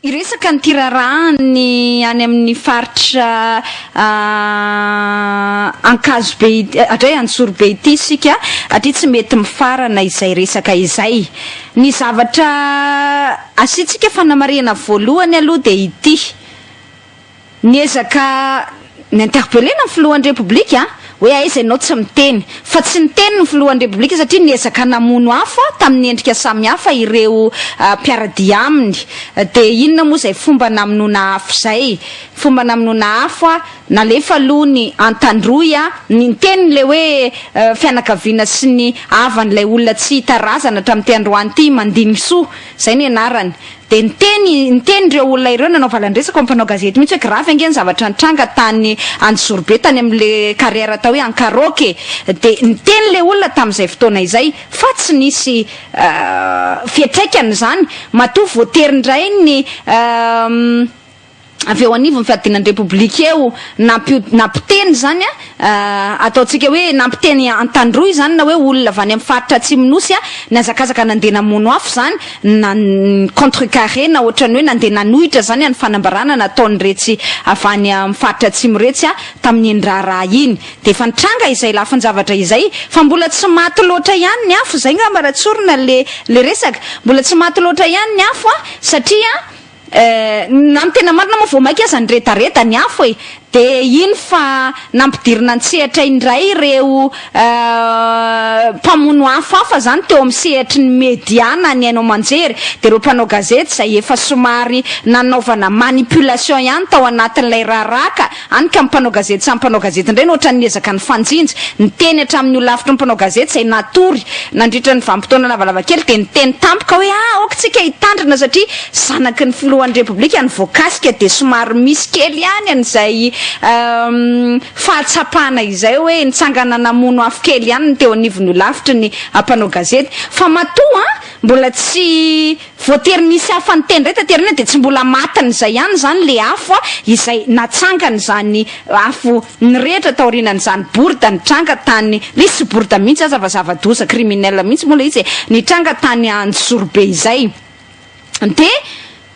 Hiresaka an'ity raharaha ny any amin'ny faritra Ankazobe ity, hatray Antsorobe ity isika, satria tsy mety mifarana izay resaka izay. Ny zavatra asiantsika fanamarihana voalohany aloha dia ity. Niezaka ni-interpeller-na ny filohan'ny Repoblika hoe aiza ianao tsy miteny. Fa tsy niteny ny filohan'ny Repoblika satria niezaka namono afo tamin'ny endrika samihafa ireo mpiara-dia aminy. Dia inona moa izay fomba namonoana afo izay? Fomba namonoana afo, nalefa aloha ny Antandroy, ny niteny ilay hoe fianakaviana sy ny havan'ilay olona tsy hita razana hatramin'ity androany ity, Mandinisoa, izay ny anarany. Dia niteny niteny ireo olona ireo nanao valan-dresaka ho mpanao gazety mihitsy hoe grave ange ny zavatra nitranga tany Anjozorobe tany amin'le carrière atao hoe Ankaroaka e! Dia niteny le olona tamin'izay fotoana izay fa tsy nisy fiantraikany izany matoa voatery indray ny avy eo anivon'ny fiadiana ny Repoblika eo nampiteny izany a, ataontsika hoe nampiteny Antandroy izany na hoe olona avy any amin'ny faritra Atsimo Nosy a, nihazakazaka nandeha namono afo izany, na ni-contrecarrer na ohatran'ny hoe nandeha nanohitra izany an'ny fanambarana nataon'iretsy avy any amin'ny faritra Atsimo iretsy a, tamin'iny raharaha iny. Dia efa nitranga izay lafin-javatra izay, fa mbola tsy maty loatra ihany ny afo, izay angamba raha tsorina le le resaka, mbola tsy maty loatra ihany ny afo a, satria Eh, na ny tena marina moa vao maika aza niredareda ny afo e! Dia iny fa nampidirina an-tsehatra indray ireo mpamono afo hafa izany teo amin'ny sehatry ny media na ny haino aman-jery, dia ireo mpanao gazety izay efa somary nanaovana manipulation ihany tao anatin'ilay raharaha ka Any ka ny mpanao gazety samy mpanao gazety indray no ohatran'ny niezaka nifanjinja, niteny hatramin'ny holafitry ny mpanao gazety izay natory nandritra ny vanim-potoana lavalava kely dia niteny tampoka hoe ah aoka tsika hitandrina satria zanaky ny filohan'ny repoblika no voakasika dia somary misy kely ihany an'izay fahatsapana izay hoe nitsangana namono afo kely ihany ny teo anivon'ny holafitry ny mpanao gazety fa matoa mbola tsy Voatery nisy hafa niteny indray taty aoriana dia tsy mbola matin'izay ihany izany le afo izay natsangana izany afo nirehitra taorianan'izany bourde nitranga tany, le izy tsy bourde mihitsy aza fa zava-doza criminel mihitsy moa le izy e, nitranga tany Anjozorobe izay. Dia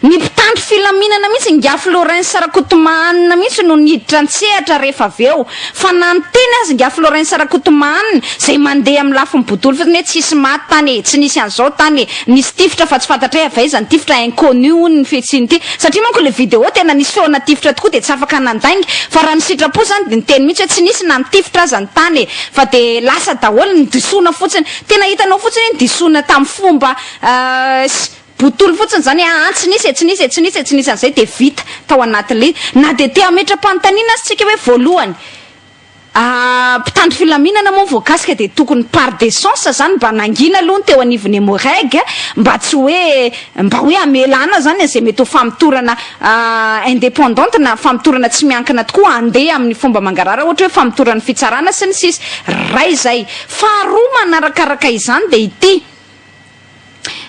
ny mpitandro filaminana mihitsy, ingahy Florens Rakotomahanina mihitsy no niditra an-tsehatra rehefa avy eo. Fa na niteny aza ingahy Florens Rakotomahanina, izay mandeha amin'ny lafiny bodoly fotsiny hoe tsisy maty tany e, tsy nisy an'izao tany e, nisy tifitra fa tsy fantatray avy aiza ny tifitra, inconnu hono ny fihetsin'ity, satria manko ilay vidéo tena nisy feona tifitra tokoa dia tsy afaka nandainga, fa raha ny sitrapo izany dia niteny mihitsy hoe tsy nisy na nitifitra aza ny tany e, fa dia lasa daholo, nidisoana fotsiny, tena hitanao fotsiny hoe nidisoana tamin'ny fomba Botolo fotsiny izany hoe aa tsy nisy e, tsy nisy e, tsy nisy e, tsy nisy an'izay dia vita tao anatin'ilay izy. Na dia te hametra-panontaniana aza isika hoe voalohany, mpitandro filaminana moa ny voakasika dia tokony par décence izany mba nangina aloha ny teo anivon'ny Emmo-Reg mba tsy hoe mba hoe hamelana izany an'izay mety ho famotorana indépendante na famotorana tsy miankina tokoa handeha amin'ny fomba mangarahara ohatra hoe famotoran'ny fitsarana sy ny sisa. Iray izay. Faharoa manarakaraka izany dia ity.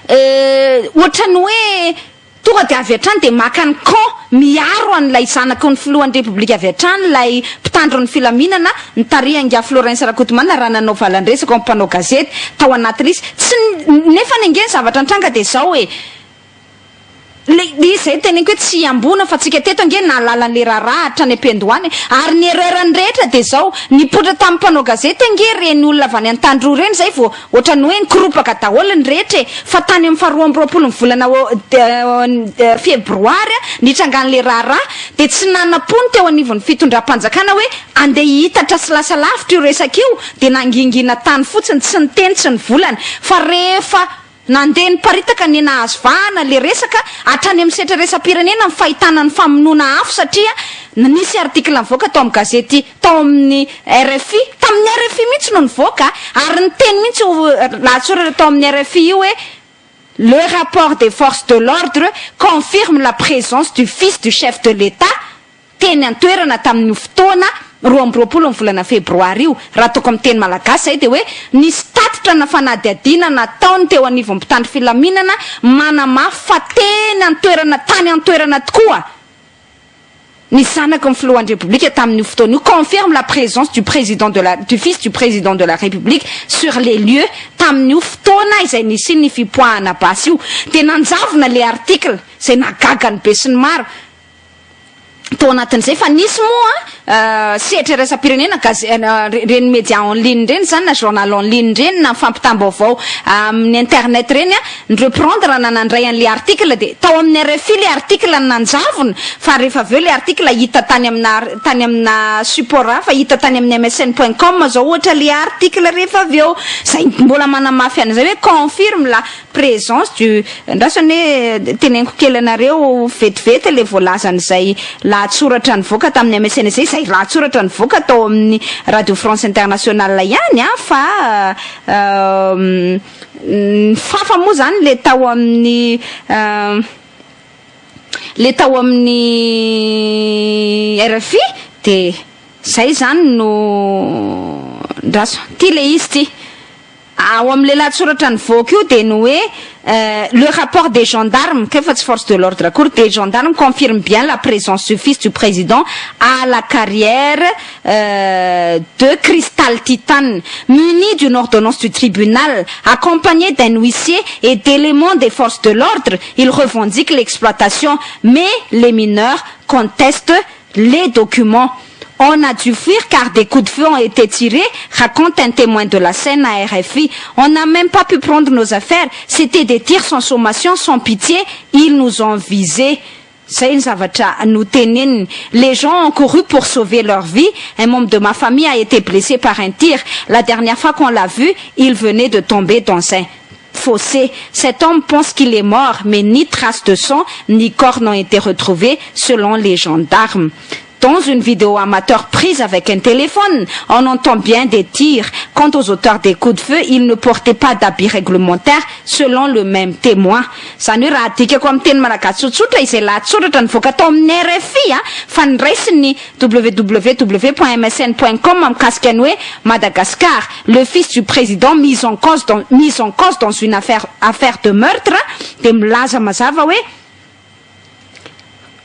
Eh, ohatran'ny hoe tonga dia avy hatrany dia maka ny camp miaro an'ilay zanaky ny filohan'ny Repoblika avy hatrany ilay mpitandro ny filaminana nitarihan'ingahy Florens Rakotomanana raha nanao valan-dresaka ao amin'ny mpanao gazety tao anaty lisy. Tsy nefany ange ny zavatra nitranga dia izao e! Le izy zay teneniko hoe tsy hiamboana fa tsika teto ange nahalala anle raharaha hatrany am-piandohana e! Ary ny erreur ny rehetra dia zao, nipoitra tamin'ny mpanao gazety ange ireny olona avy any Antandroy ireny zay vao ohatran'ny hoe nikoropaka daholo ny rehetra e! Fa tany amin'ny faha 22 ny volana febroary nitrangan'le raharaha dia tsy nanam-po ny teo anivon'ny fitondram-panjakana hoe andeha hihitatra sy lasa lavitra io resaka io dia nangingina tany fotsiny tsy niteny tsy nivolana fa rehefa Nandeha niparitaka ny nahazo vahana le resaka hatrany amin'ny setra iraisam-pirenena ny fahitana ny famonoana afo satria nisy article nivoaka tao amin'ny gazety tao amin'ny rfi, tamin'ny rfi mihitsy no nivoaka ary niteny mihitsy io lahatsoratra tao amin'ny rfi io hoe Le rapport des forces de l'ordre confirme la présence du fils du chef de l'Etat teny an-toerana tamin'io fotoana 22 ny volana febroary io. Raha ataoko amin'ny teny malagasy izay dia hoe nisy tatitra na fanadihadiana nataony teo anivon'ny mpitandro filaminana manamafy fa teny an-toerana tany an-toerana tokoa. Ny zanaky ny filohan'ny Repoblika tamin'io fotoana io, confirme la présence du président de la, du fils du président de la République sur les lieux tamin'io fotoana izay nisian'ny fipoahana basy io. Dia nanjavona ilay article izay nahagaga ny besinimaro. Tao anatin'izay fa nisy moa sehatra iraisam-pirenena, gaze, ireny media en ligne ireny izany na journal en ligne ireny na fampitam-baovao amin'ny internet ireny, ny reprendre na nandray an'ilay article dia tao amin'ny RFI ilay article no nanjavona fa rehefa avy eo ilay article hita tany amina tany amina support hafa, hita tany amin'ny msn point com izao ohatra ilay article rehefa avy eo, izay mbola manamafy an'izay hoe confirme la Présence du, andraso anie teneniko kely anareo vetivety le voalazan'izay lahatsoratra nivoaka tamin'ny MSN izay, izay lahatsoratra nivoaka tao amin'ny Radio France Internationale ihany an, fa nifafa moa zany le tao amin'ny le tao amin'ny rfi de zay zany no andraso, ty le izy ty. Ao amin'ilay lahatsoratra nivoaka io dia ny hoe Le rapport des gendarmes, kay fa tsy force de l'ordre akory, des gendarmes confirme bien la présence du fils du président à la carrière de Cristal Titane, muni d'une ordonnance du tribunal, accompagné d'un huissier et d'éléments des forces de l'ordre, il revendique l'exploitation, mais les mineurs contestent les documents. On a dû fuir car des coups de feu ont été tirés, raconte un témoin de la scène à RFI. On n'a même pas pu prendre nos affaires. C'était des tirs sans sommation, sans pitié. Ils nous ont visés. Zay ny zavatra noteneniny. Les gens ont couru pour sauver leur vie. Un membre de ma famille a été blessé par un tir. La dernière fois qu'on l'a vu, il venait de tomber dans un fossé. Cet homme pense qu'il est mort, mais ni trace de sang, ni corps n'ont été retrouvés, selon les gendarmes. Dans une vidéo amateur prise avec un téléphone, on entend bien des tirs. Quant aux auteurs des coups de feu, ils ne portaient pas d'habits réglementaires, selon le même témoin. Izany hoe raha adikako amin'ny teny malagasy tsotsotra izay lahatsoratra nivoaka tao amin'ny RFI fa noraisin'ny www point msn point com mikasika ny hoe Madagascar, le fils du président mis en cause dans mis en cause dans une affaire affaire de meurtre dia milaza mazava hoe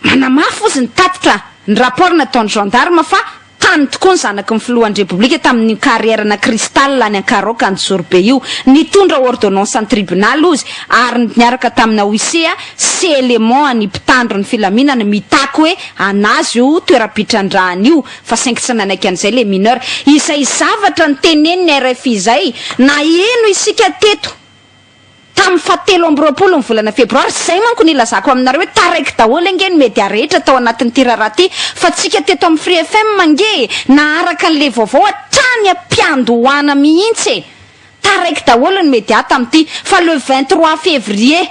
Manamafy ozy ny tatitra ny rapport nataon'ny gendarme fa tany tokoa ny zanaky ny filohan'ny repoblika tamin'io carrière-na cristal any Ankaroka Anjozorobe io. Nitondra ordonnance ny tribunal ozy ary niaraka tamina huissier sy élément an'ny mpitandro ny filaminana mitaky hoe anazy io toeram-pitrandrahana io fa saingy tsy nanaiky an'izay le mineur. Izay zavatra notenenin'ny RFI izay naheno isika teto. Tamin'ny fahatelo amby 20 ny volana febroary, izay manko no ilazako aminareo hoe taraiky daholo ange ny media rehetra tao anatin'ity raharaha ity fa tsika teto amin'ny Free FM ange e, naharaka an'ilay vaovao hatrany am-piandohana mihitsy e! Taraiky daholo ny media tamin'ity fa le 23 février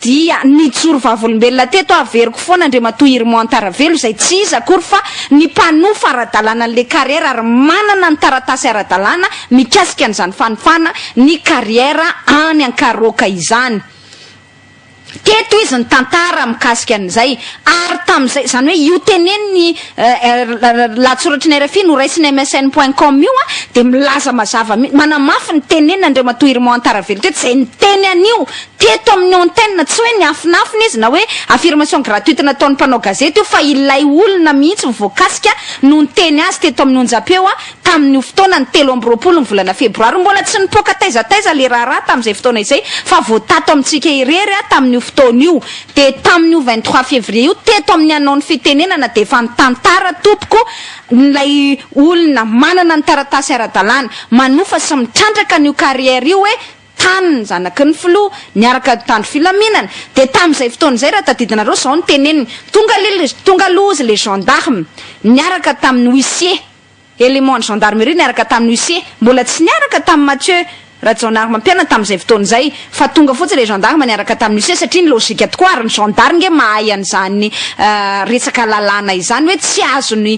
dia nijoro vavolombelona teto aho, averiko foana Andriamatoa Irmand Antaravelo izay tsy iza akory fa ny mpanofa ara-dalàna an'ilay carrière ary manana ny taratasy ara-dalàna mikasika an'izany fanofana ny carrière any Ankaroaka izany. Teto izy nitantara mikasika an'izay ary tamin'izay, izany hoe io tenenin'ny lahatsoratry ny rfi noraisin'ny msn point com io dia milaza mazava mihitsy, manamafy ny tenenin'Andriamatoa Irmand Antaravelo teto izay niteny an'io teto amin'ny antenne, tsy hoe niafinafina izy na hoe affirmation gratuite nataon'ny mpanao gazety io fa ilay olona mihitsy voakasika no niteny azy teto amin'ny onjam-peo tamin'io fotoana ny 23 ny volana febroary. Mbola tsy nipoaka taiza taiza ilay raharaha tamin'izay fotoana izay fa vao tato amintsika irery tamin'io fotoana io. Dia tamin'io 23 février io teto amin'ny hanao ny fitenenana dia efa nitantara tompoko ilay olona manana ny taratasy ara-dalàna manofa sy mitrandraka an'io carrière io hoe tany ny zanaky ny filoha niaraka nitandro filaminana dia tamin'izay fotoana izay raha tadidinareo izao no teneniny tonga le tonga aloha ozy le gendarme niaraka tamin'ny huissier élément ny gendarmerie niaraka tamin'ny huissier mbola tsy niaraka tamin'i Mathieu Rajaonarimampianina tamin'izay fotoana izay fa tonga fotsiny le gendarme niaraka tamin'ny huissier satria ny logique tokoa ary ny gendarme nge mahay an'izany resaka lalàna izany hoe tsy azony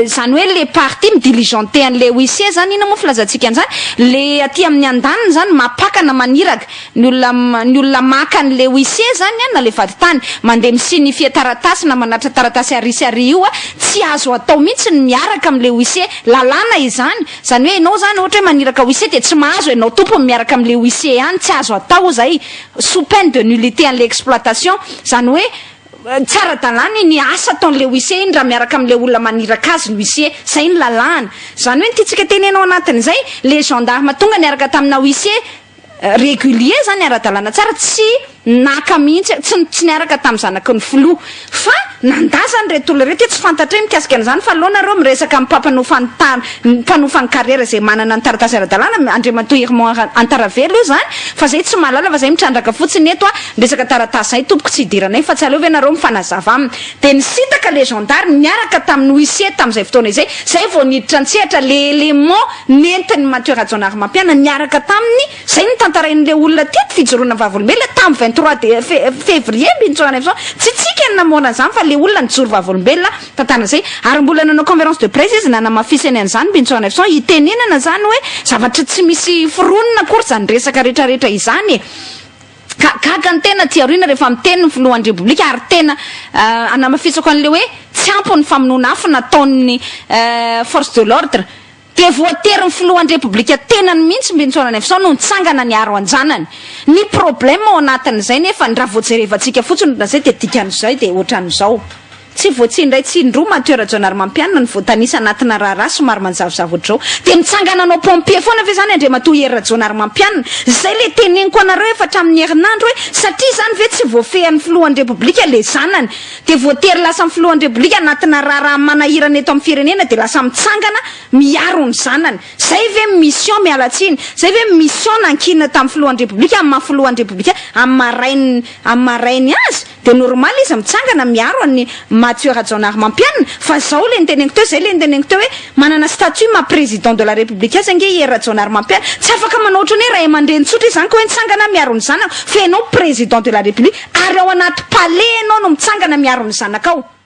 Izany hoe le partie mi-diligenter an'le huissier zany, inona moa filazantsika an'izany? Le aty amin'ny andaniny zany mampaka na maniraka ny olona ny olona maka an'le huissier zany an, na le vadintany mandeha mi-signifier taratasy na manatitra taratasy ary sy ary io an, tsy azo atao mihitsy ny miaraka amin'le huissier, lalàna izany, izany hoe ianao zany ohatra hoe maniraka huissier dia tsy mahazo ianao tompony miaraka amin'le huissier any, tsy azo atao zay, sous peine de nullité an'le exploitation, izany hoe. Tsy ara-dalàna iny asa ataon'ilay huissier iny raha miaraka amin'ilay olona maniraka azy ny huissier. Izay ny lalàna. Izany hoe ny tiantsika tenena ao anatin'izay, ilay gendarme tonga niaraka tamina huissier régulier izany ara-dalàna tsara, tsy naka mihitsy, tsy tsy niaraka tamin'ny zanaky ny filoha. Fa nandà izany ireto olona ireto hoe tsy fantatray mikasika an'izany fa aleo nareo miresaka amin'ny mpampanofa ny tany, mpanofa ny carrière izay manana ny taratasy ara-dalàna, Andriamatoa Irmand Antaravelo io izany, fa zay tsy mahalala fa zay mitrandraka fotsiny eto a, ny resaka taratasy zay tompoko tsy idiranay fa tsy aleo ve nareo mifanazava aminy. Dia nisintaka le gendarme niaraka tamin'ny huissier tamin'izay fotoana izay, zay vao niditra an-tsehatra le élément nentin'i Mathieu Rajaonarimampianina niaraka taminy, zay notantarain'le olona teto fijoroana vavolombelona tamin'ny 23 de février 2019, tsy tsika no namoana an'izany fa le olona nijoro vavolombelona tantana zay, ary mbola nanao conférence de presse izy nanamafisany an'izany 2019 hitenenana zany hoe zavatra tsy misy foronina akory zany resaka retraretra izany e! Ka gaga ny tena aty aoriana rehefa miteny ny filohan'ny repoblika ary tena anamafisako an'le hoe tsy ampy ny famonoana afo nataon'ny force de l'ordre dia voatery ny filohan'ny repoblika tenany mihitsy Mbinintsoa Ranaivoson no nitsangana niaro an-janany. Ny problème ao anatin'izay nefa raha vao jerevantsika fotsiny ohatran'izay dia dikan'izay dia ohatran'izao. Tsy vao tsy indray tsy indroa Mathieu Rajaonarimampianina no voatanisa anatina raharaha somary manjavozavo ohatr'izao. Dia mitsangana hanao pompier foana ve izany Andriamatoa Hery Rajaonarimampianina? Izay ilay teneniko anareo efa hatramin'ny herinandro hoe satria izany ve tsy voafehin'ny filohan'ny Repoblika ilay zanany dia voatery lasa ny filohan'ny Repoblika anatina raharaha manahirana eto amin'ny firenena dia lasa mitsangana miaro ny zanany. Izay ve mission, miala tsiny, izay ve mission nankinina tamin'ny filohan'ny Repoblika amin'ny maha filohan'ny Repoblika amin'ny maha rainy amin'ny maha rainy azy? Dia normal izy mitsangana miaro an'i Mathieu Rajaonarimampianina fa zao le niteneniko teo zay le niteneniko teo hoe manana statut maha président de la république azy ange i Hery Rajaonarimampianina tsy afaka manao ohatran'ny hoe ray aman-dreny tsotra izy zany ka hoe nitsangana aho miaro ny zanako fa ianao président de la république ary ao anaty palais ianao no mitsangana miaro ny zanakao.